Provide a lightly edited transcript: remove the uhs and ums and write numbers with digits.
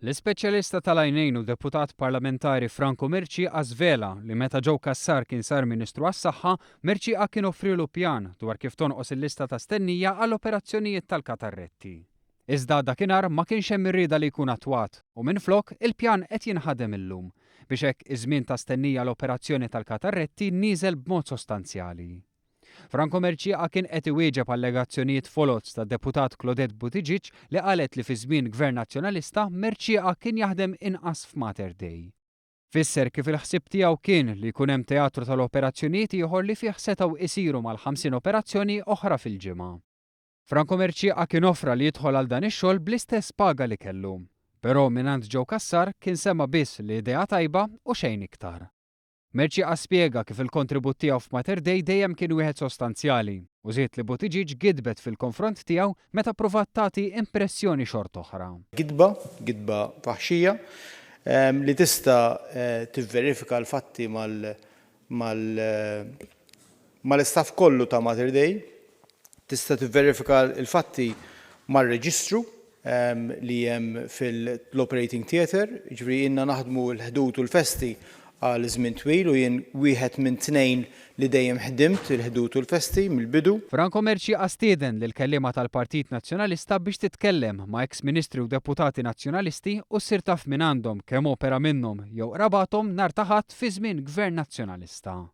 L-ispeċjalista tal-għajnejn u deputat parlamentari Franco Mercieca żvela li meta Joe Cassar kien sar Ministru għas-Saħħa, Mercieca kien offrielu pjan dwar kif tonqos il-lista ta' stennija għall-operazzjonijiet tal-katarretti. Iżda dakinhar ma kienx hemm ir-rieda li jkun attwat u minflok il-pjan qed jinħadem illum, biex hekk iż-żmien ta' stennija għal operazzjoni tal-katarretti nieżel b'mod sostanzjali. Franco Mercieca kien qed iwieġeb allegazzjonijiet foloz tad-Deputat Claudette Buttigieg li qalet li fi żmien Gvern Nazzjonalista Mercieca kien jaħdem inqas f'Mater Dei. Fisser kif il-ħsieb tiegħu kien li jkun hemm teatru tal-operazzjonijiet ieħor li fih setgħu isiru mal-50 operazzjoni oħra fil-ġimgħa. Franco Mercieca kien offra li jidħol għal dan ix-xogħol bl-istess paga li kellu. Però mingħand Joe Cassar kien sema' biss li idea tajba u xejn iktar. Mercieca spjega kif il-kontribut tiegħu f'Mater Dei dejjem kien wieħed sostanzjali u żied li Buttigieg gidbet fil-konfront tiegħu meta ppruvat tagħti impressjoni xort'oħra. Gidba, gidba faħxija, li tista' tivverifika l-fatti mal-istaff kollu ta' Mater Dei, tista' tivverifika l-fatti mar-reġistru li hemm fil-operating theatre, jiġifieri ilna naħdmu l-Ħdud u l-festi għal żmien twil u jien wieħed minn tnejn li dejjem ħdimt il-Ħdud u l-festi mill-bidu. Franco Mercieca stieden lill-kelliema tal-Partit Nazzjonalista biex titkellem ma' eks Ministri u Deputati Nazzjonalisti u ssir taf mingħandhom kemm opera minnhom jew qrabathom nhar ta' Ħadd fi żmien Gvern Nazzjonalista.